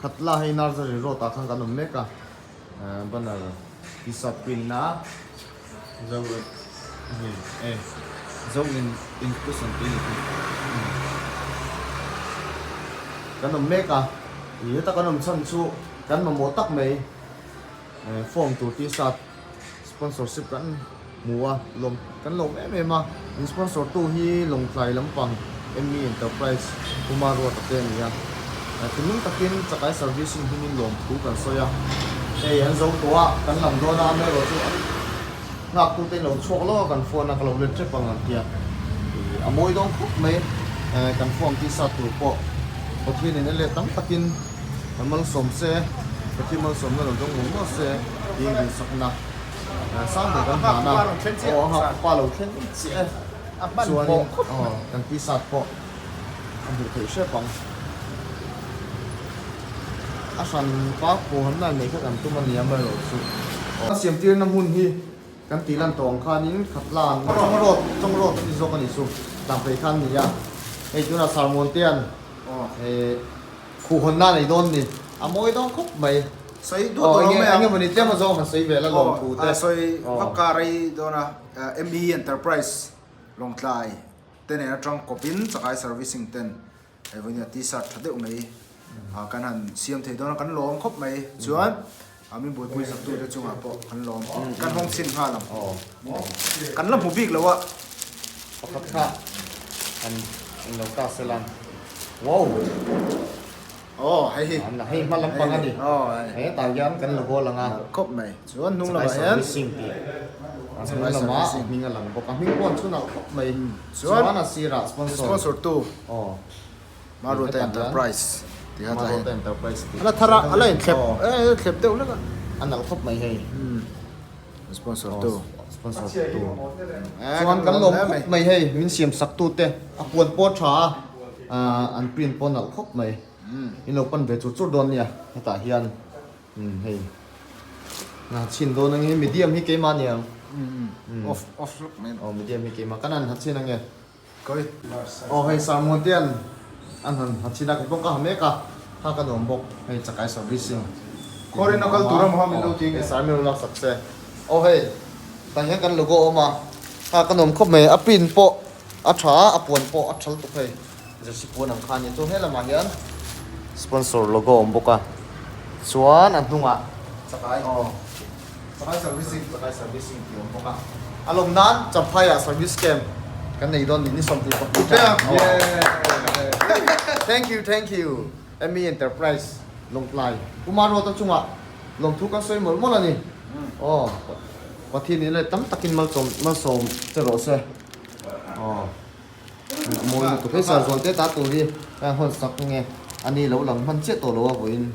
Khatla hei Nursery road ah khan kan awm mek a banner t-shirt print na zo e zo in inclusion tih a ni thung kan awm mek a ih heta kan awm chhan chu kan mamawh tak mai form tur t-shirt sponsorship kan hmu a lawm kan lawm em em a in sponsor tu hi Lawngtlai lampang ME Enterprise Puma Ruata te a ni a thinlung takin chakai servicing hmingin lawmthu kan sawi a hei an zo tawh a kan lam dawn a amaherawh chu an nghak tu te in lo chhuak lawk a kan phone a ka lo let tep ang an tia a mawi dawn khawp mai kan form tisa tur pawh Pathianin a let tam takin Ka malsawm se, ka thi malsawmna lo dawng mawh mawh se tiin duhsakna sang ber kan hlan a, aw a nghak pa lo thleng chiah e, chuanin aw kan t-shirt pawh a hmuh theih hrep ang. A hran pa pawhanna neih kha kan tum a nia amaherawhchu aw. A siamtirna hmun hi kan tih lan tawh ang khanin Khatlan Chawngrawt Chawngrawt a ni zawk a nih chu tlangphei khan a ni a, hei tunah Sarmuantea'n eh. Khuhhawnna nei dawn ni. A mawi dawn khawp mai. Sawi duh tawh lo mai ang. Enge mawni tlem a zawng han sawi vel a lawm thu te. Aw sawi vak ka rei dawn a. ME Enterprise Lawngtlai te nen atang kawpin Chakai Servicing ten hei t-shirt tha deuh mai kan han siam thei dawn a kan lawm khawp mai. Chuan min buaipui sak tute chungah pawh kan lawm. Kan hawng chhin nghal ang. Kan la hmu bik lo a. Pakhat kha an lo ta sela. Wow! Aw hei hi. An hei hma lampang a ni. He tah hian kan logo a lang a. Khawp mai. Chuan hnung lamah hian. Chakai servicing tih. A hnung lamah a hming a lang bawk a. Hming pawh an chhun alh khawp mai. Chuan a sirah sponsor. Sponsor tu. Aw. Maruta Enterprise tih kha Maruta Enterprise tih. A la thar a, a la inthlep e thlep deuh hlek a. A nalh khawp mai hei. Sponsor tu. Sponsor tu. Chuan kan lawm khawp mai hei min siam sak tu te a puan pawh a tha a an print pawh a nalh khawp mai. In lo pan ve chur chur dawn nia hetah hian hei ha chhin dawn ange medium hi keimah aniang. Off off hlawk mai. Aw medium hi keimah kan han ha chhin ange. Aw hei sermon te an an han ha chin a kei pawh ka ha mek a kha ka nuam bawk hei chakai servicing Khawrin a kal tur a maw min lo ti nge sir min lo lak sak che aw hei tah hian kan logo a awm a kha ka nuam khawp mai a pin pawh a tha a puan pawh a tha lutuk hei jersey puan ang kha a ni chu he lamah hian sponsor logo a awm bawk a chuan a hnungah chakai aw. Chakai servicing. Chakai servicing tih a awm bawk a. A lawm nan Champhaiah service camp kan nei dawn ni 22 tang. Thank you thank you ME Enterprise Lawngtlai Kumar Road a chungah lawmthu kan sawi mawlh mawlh a ni. Aw Pathian in leh tam takin malsawm malsawm che rawh se. Aw a mawi lutuk hei sir Zualte ta tur hi a hawn sak nge a ni lo lang hman chiah tawh lo a vawiin.